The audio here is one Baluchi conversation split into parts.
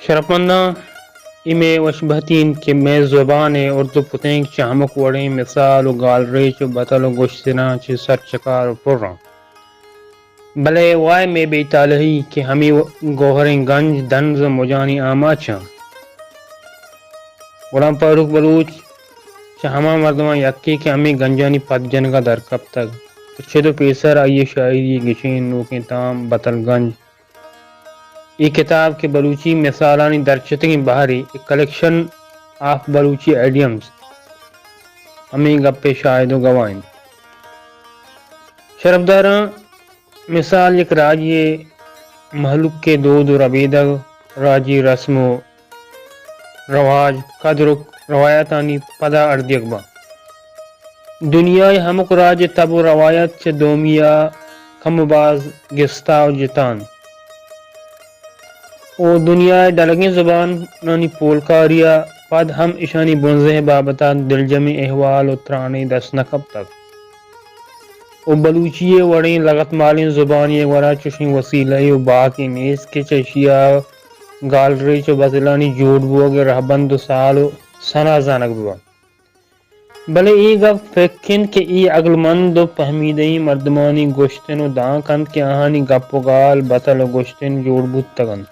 شرپمنداں، اے مئے وشبہتی انت کہ مئے زبان ءِ اردو پتینک چہ ہمک وڑیں مثال ءُ گالریچ ءُ بتل ءُ گوشتناں چہ سرچکار ءُ پر انت۔ بلے وائے مئے بے تالہی کہ ہمے گوہریں گنج دنز ءُ مجانی آماچ انت۔ غلام فاروق بلوچ چہ ہما مردماں یکے کہ ہمے گنجانی پد جنگ ءَ در کپتگ ءُ چد ءُ پیسر آئی ءِ شاعری ءِ گچین نوکیں تام بتل گنج اے کتاب کہ بلوچی مثالانی درچتگیں بہرے، A Collection of Balochi Idioms، ہمے گپ ءِ شاہد ءُ گواہ انت۔ شرپداراں، مثال یک راجے ءِ مہلوک ءِ دود ءُ ربیدگ، راجی رسم ءُ رواج، کدر ءُ روایتانی پدا اردیگ باں۔ دنیا ءِ ہمک راج ءِ تب ءُ روایت چہ دومی ءَ کم ءُ باز گستا ءُ جتا انت ءُ دنیا ءِ ڈلگیں زبانانی پولکاری ءَ پد ہم اشانی بنزہ ءِ بابت ءَ دلجمیں احوال ءُ ترانے دست نہ کپتگ ءُ بلوچی ءِ وڑیں لگتمالیں زبانے ءِ گورا چشیں وسیلہ ءُ باکے نیست کہ چہ اشی ءَ گالریچ ءُ بتلانی جوڑ بوگ ءِ رہبند ءُ سال ءُ سنا زانگ بہ بنت۔ بلے اے گپ پک انت کہ اے عقلمند ءُ پہمیدہیں مردمانی گوشتن ءُ دانک انت کہ آہانی گپ ءُ گال، بتل ءُ گوشتن جوڑ بوتگ انت۔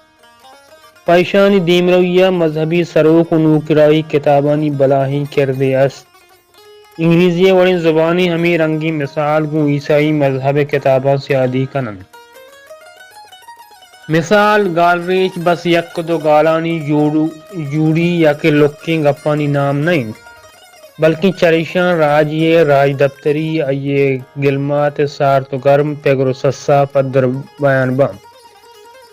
پہ ایشانی دیمروی ءَ مذہبی سروک ءُ نوکراہی کتابانی بلاہیں کردے است۔ انگریزی ءِ وڑیں زبانے ہمے رنگیں مثال گوں عیسائی مذہب ءِ کتاباں سیادی کن انت۔ مثال، گالریچ بس یک ءُ دو گالانی جوڑو-، جوڑی یا کہ لکیں گپانی نام نہ انت، بلکیں چریشاں راجے ءِ راجدپتری، آئی ءِ گلمات ءِ سارت ءُ گرم، پگر ءُ سسا پدر بیان باں۔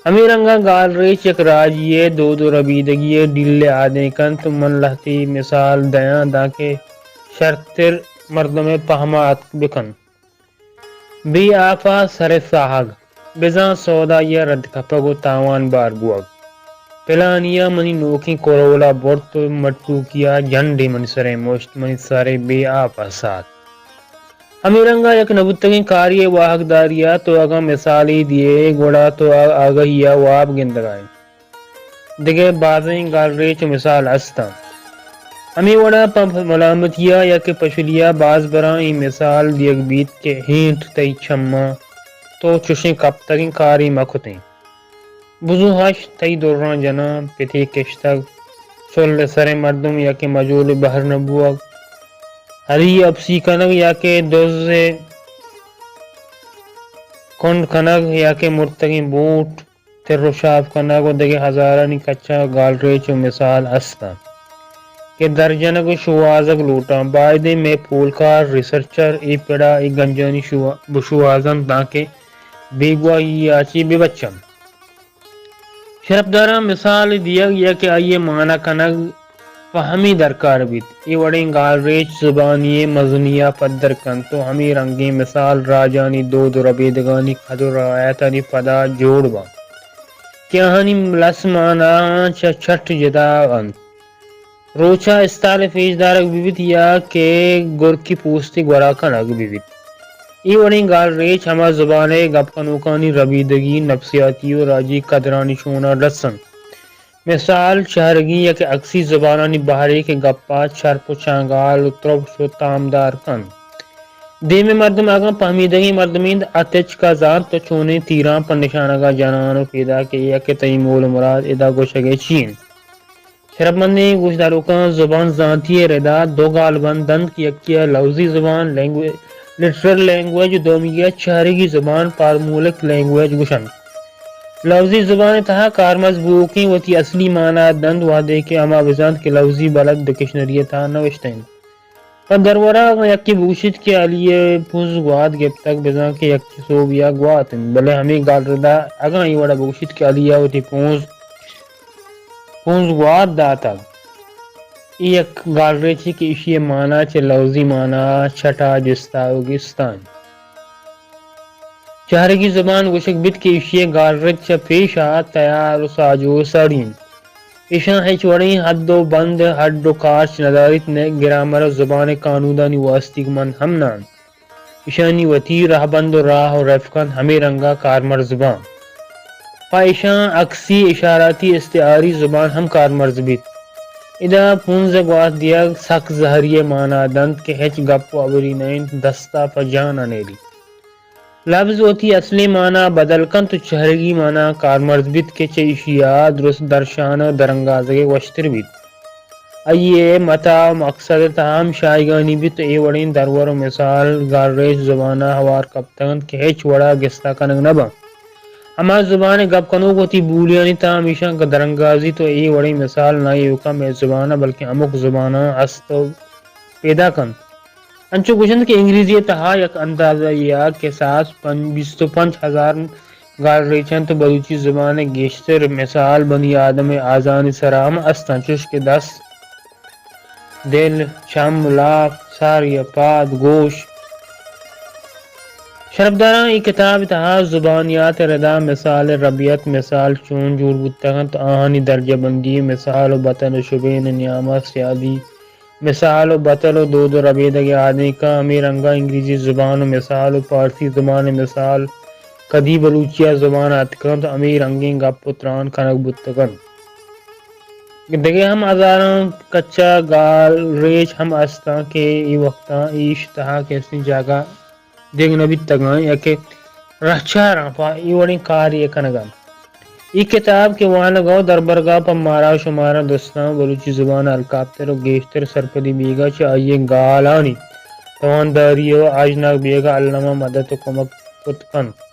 ہمے رنگا گالریچ یک راجے ءِ دود ءُ ربیدگی ءِ ڈیل ءِ آدینک انت۔ من لہتے مثال دیاں دانکہ شرتر مردم ءِ پہما اتک بہ کنت۔ بے آپ ءَ سر ءِ ساہگ، بزاں سودائی ءَ رد کپگ ءُ تاوان بار بوگ۔ پلانی ءَ منی نوکیں کرول ءَ برت ءُ مٹوکی ءَ جنڈے منی سر ءَ مشت، منی سر ءَ بے آپ ءَ سات۔ ہمے رنگ ءَ یک نہ بوتگیں کارے ءِ واہگداری ءَ تو اگاں مثالے دیئے، گڑا تو آ-، آگہی ءَ واب گندگ ءَ ئے۔ دگہ بازیں گالریچ ءُ مثال است انت۔ ہمے وڑا پہ ملامتی ءَ یا کہ پشلی ءَ باز براں اے مثال دیگ بیت کہ ہینٹ تئی چماں تو چشیں کپتگیں کارے مہ کتیں۔ بزو ہشت تئی دراں جناں، پتے کشتگ، چل ءِ سر ءِ مردم یا کہ مجول ءِ بہر نہ بوگ، ہری اپسی کنگ یا کہ دز ءِ کنڈ کنگ یا کہ مرتگیں بوٹ، تر ءُ شاپ کنگ ءُ دگہ ہزارانی کچ ءَ گالریچ ءُ مثال است انت کہ درجنگ ءُ شوہازگ لوٹاں۔ بائدیں مئے پولکار، ریسرچر اے پڑ ءَ اے گنجانی شوہ-، بشوہازنت تانکہ بیگواہی ءَ چہ بہ بچنت۔ شرپداراں، مثال دیگ یا کہ آئی ءِ مانا کنگ پہ ہمے درکار بیت۔ اے وڑیں گالریچ زبانی ءِ مزنی ءَ پدر کنت ءُ ہمے رنگیں مثال راجانی دود ءُ ربیدگانی کد ءُ روایتانی پدا جوڑ بنت کہ آہانی لس ماناہاں چہ چٹ جتا انت۔ روچ ءَ استال ءِ پیش دارگ بہ بیت یا کہ گرکی پوستے گورا کنگ بہ بیت۔ اے وڑیں گالریچ ہما زبان ءِ گپ کنوکانی ربیدگی، نفسیاتی ءُ راجی کدرانی شون ءَ ڈس انت۔ مثال، چہرگی یا کہ اکسی زبانانی بہرے کہ گپ ءَ چرپ ءُ چانگال ءُ تربش ءُ تامدار کنت۔ دیم ءِ مردم اگاں پہمیدگیں مردمے انت، آ تچک ءَ زانت تو چونیں تیراں پہ نشانگ ءَ جنان ءُ پیداک ئے یا کہ تئی مول ءُ مراد ادا گوشگ ءِ چی انت۔ شرپمندیں گوشداروکاں، زبان زانتی ءِ ردا دو گالبند انت کہ یکے ءَ لوزی زبان، لینگوے-، لٹرل لینگویج، ءُ دومی ءَ چہرگی زبان، فارمولک لینگویج، گوش انت۔ لوزی زبان ءِ تہا کارمرز بوؤکیں وتی اصلی مانا دنت وہدے کہ ہما بزانت کہ لوزی بلد ڈکشنری ءِ تہا نوشتہ انت۔ پہ درورا اگاں یکے بگوشیت کہ علی ءِ پونز گوات گپتگ، بزاں کہ یکے سوبی ءَ گوات انت، بلے ہمے گالردا اگاں اے وڑا بگوشیت کہ علی ءَ وتی پونز، پونز گوات داتگ، اے یک گالریچے کہ ایشی ءِ مانا چہ لوزی مانا چٹا جستا ءُ گستا انت۔ چہرگی زبان گوشگ بیت کہ ایشی ءِ گالرد چہ پیش ءَ تیار ءُ ساجو ساڑی انت۔ ایشاں ہچ وڑیں حد ءُ بند، ہڈ ءُ کارچ نداریت، نئے گرامر ءُ زبان ءِ قانودانی واستیگ مند ہم نہ انت۔ ایشانی وتی رہبند ءُ راہ ءُ رفق انت، ہمے رنگ ءَ کارمرز باں۔ پہ ایشاں عکسی، اشاراتی، استعاری زبان ہم کارمرز بیت۔ ادا پونز ءِ گوات دیگ سک زہری ءِ مانا دنت کہ ہچ گپ و ہبری نہ انت، دست ءَ پہ جان ءَ نیلی۔ لبز وتی اصلیں مانا بدل کنت و چہرگی مانا کارمرز بیت کہ چہ ایشی ءَ درست درشان و درانگازگ ءِ وشتر بیت۔ آئی ءِ متاع و مقصد ءِ تہا ہم شاہیگانی بیت و اے وڑیں درور و مثال گالریچ زبان ءَ ہوار کپتگ انت کہ ہچ وڑ ءَ گستا کنگ نہ بنت۔ ہما زبان ءِ گپ کنوک وتی بولیانی تہا ہمیشاں درانگازیت و اے وڑیں مثال نہ ایوکا مئے زبان ءَ بلکیں ہمک زباناں ہست و پیداک انت۔ انچو گوشنت کہ انگریزی ءِ تہا یک اندازہ یے ءَ کساس پن-، بیست و پنچ ہزار گالریچ انت و بلوچی زبان ءِ گیشتر مثال بنی آدم ءِ آزانی سرا ہم است انت، چوش کہ دست، دل، چم، لاپ، سر یا پاد، گوش۔ شرپداراں، اے کتاب ءِ تہا زبانیات ءِ ردا مثال، ربیت، مثال چون جوڑ بوتگ انت، آہانی درجہ بندی، مثال و بتل و شبین ءِ نیام ءَ سیادی، مثال و بتل و دود و ربیدگ ءِ آدینکاں، ہمے رنگ ءَ انگریزی زبان و مثال و پارسی زبان ءِ مثال کدی بلوچی ءِ زبان ءَ اتک انت، ہمے رنگیں گپ و تران کنگ بوتگ انت۔ دگہ ہم ہزاراں کچ ءِ گالریچ ہم است انت کہ اے وقتاں ایش تہا کسیں جاگہ دیگ نہ بیتگاں یا کہ رہچاراں پہ اے وڑیں کارے ءِ کنگ ءَ۔ اے کتاب کہ وانگ ءُ دربرگ ءَ پہ مارا ءُ شمارا درستاں بلوچی زبان ءِ الکاپتر ءُ گیشتر سرپدی بیگ ءَ چہ آئی ءِ گالانی توانداری ءُ آژناگ بیگ ءَ الما مدد ءُ کمک کت کنت۔